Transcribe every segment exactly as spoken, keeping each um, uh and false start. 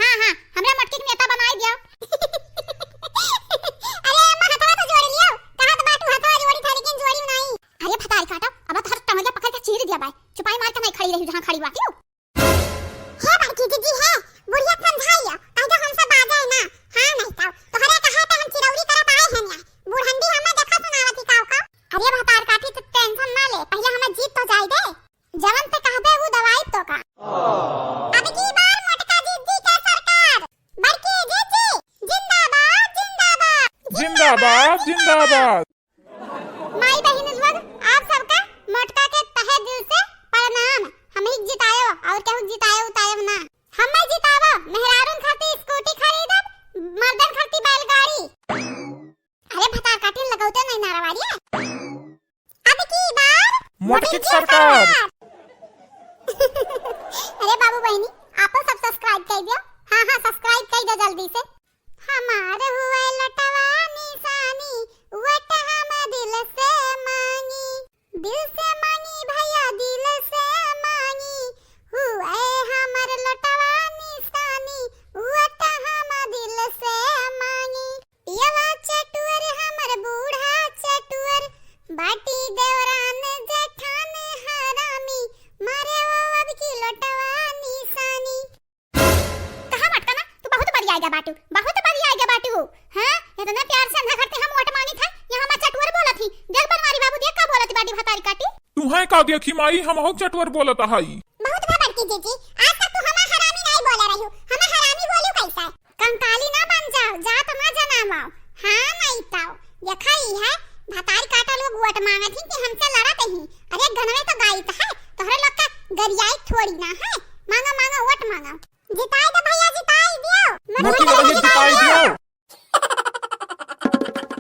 हाँ, हाँ, हमरा मोटकी के नेता बनाई दियो। अरे अम्मा, हथवा तो जोड़ लियो। कहत बाटू हथवा जोड़ी था, लेकिन जोड़ी नहीं। अरे भतारी काटा, अब तोहर टंगरिया पकड़ के चीर दिया बाय। चुपाई मार के नहीं खड़ी रही जहाँ खड़ी बाटी। हे बड़की दीदी हे, बुढ़िया समझाइयो, कह दो हमसे बाजे ना। हाँ नहीं तो तोहरे कहा तो हम चिरौरी करत आए हैं यहाँ। बूढ़ंडी हमें देखा सुनावती काव का। अरे भतार काटी, तो टेंशन ना ले, पहले हमें जीत तो जाए दे। जवन ते कहबे उ दवाई तो का। अब की बार मोटका जीजी के सरकार, बड़की जीजी जिंदाबाद, जिंदाबाद। जिंदाबाद, जिंदाबाद। माई बहिन लोग, आप सबका मोटका के तहे दिल से प्रणाम। हमही जितायो और केहू जितायो उतायो ना। हमें जितावा, मेहरारून खातिर स्कूटी खरीदब, मर्दन खातिर बैलगाड़ी। अरे भतार काटिन लगौते नहीं नारावारी है। अब की बार मोटकी मोटकी सरकार। सरकार। अरे बाबू बहिनी, आपो सब subscribe कर दियो। हाँ, हाँ, subscribe कर दो जल्दी से। हमार हुए लटवा निशानी, वट हम दिल से मांगी, दिल से मांगी भैया, दिल से मांगी, हुए हमर लटवा निशानी, वट हम दिल से मांगी। पियवा चटुअर हमर बूढ़ा चटुअर, बाटी देवरान जेठान हरामी, मारे वो अब की लटवा निशानी। कहा मटका ना, तू बहुत बरिया आइगा बाटू, बहुत बरिया आइगा बाटू। हाँ, इतना प्यार से अंधा घर से हम वोट मांगी था, यहाँ मैं चटुअर बोलत ही। देख बनवारी बाबू, देख का बोलत बाटी भतारी काटी। तू है का देखी माई, हम हो चटुअर बोलत हई। बहुत बा बड़की जीजी, आज तक तू हमार हरामी नहीं बोले रही, हमार हरामी बोलू कैसा? कंकाली ना बन जाओ, जात ना जनावाओ। हाँ नहीं ताओ, देखा ही है, भतारी काटा लोग वोट मांगत ही कि हमसे लड़त ही। अरे गनवे तो गाइत है, तोहरे लोग का गरियाई थोड़ी ना है। मांगो, मांगो, वोट मांगो। जिताई दो भैया, जिताई दियो। मोटकी मोटकी बहिन जिताई जिताई दियो। दियो।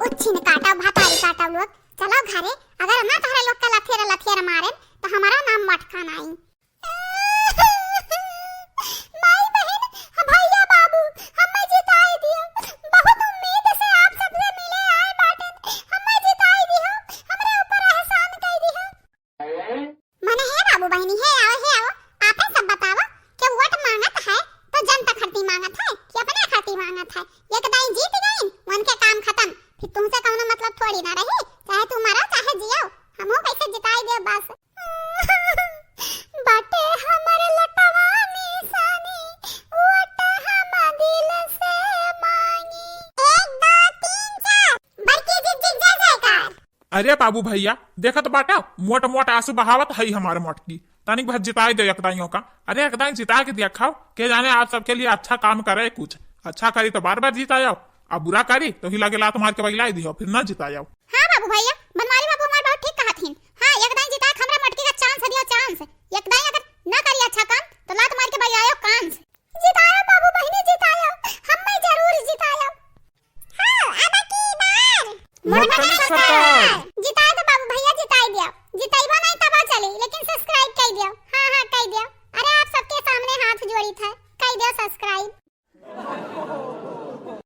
उच्छिन काटा, भतारी काटा लोग, चलो घरे। अगर ना तोहरे लोग का लथेर लथेर मारे, तो हमारा नाम मटका नाई। माई बहिन, भैया बाबू, हमें जिताई दियो। बहुत उम्मीद से आप सबसे मिले आए बाटे। हमें जिताई दियो, हमरे ऊपर एहसान कई दियो। मने हे बाबू बहिनी, हे आओ, हे आओ, आपे सब बताओ कि वोट मांगत है तो जनता खातिर मांगत है कि अपने खातिर मांगत है? एक दाई जीत गईन, उनके काम खत्म, फिर तुमसे कौनो मतलब थोड़ी ना रही, चाहे तू मरो चाहे जियो, हमहू कैसे जिताई दे बस। बाटे हमर लटवा निशानी, वोट हम दिल से मांगी। एक, दो, तीन, चार। बड़की जिज्जी जय जयकार। अरे बाबू भैया, देखत बाटा, मोट मोट आंसू बहावत हई हमार मोटकी। तनिक भर जिताई दे एकदाइयों का। अरे एकदाई जिता के देखाओ, के जाने आप सबके लिए अच्छा काम करे कुछ। अच्छा करी तो बार बार जितायो, आ बुरा करी तो ही लगे लात मार के बगलाई दियो, फिर ना जितायो। हाँ बाबू भैया, बनवारी बाबू हमार बहुत ठीक कहत हिन। हाँ, एकदाई जिता के हमरा मोटकी का chance दियो, chance। एकदाई अगर ना करी अच्छा काम तो लात मार के बगलायो कांस। जितायो बाबू बहिनी जितायो, हम्मे जरूर जितायो। हाँ, अब की बार मोटकी मोटकी सरकार। सरकार।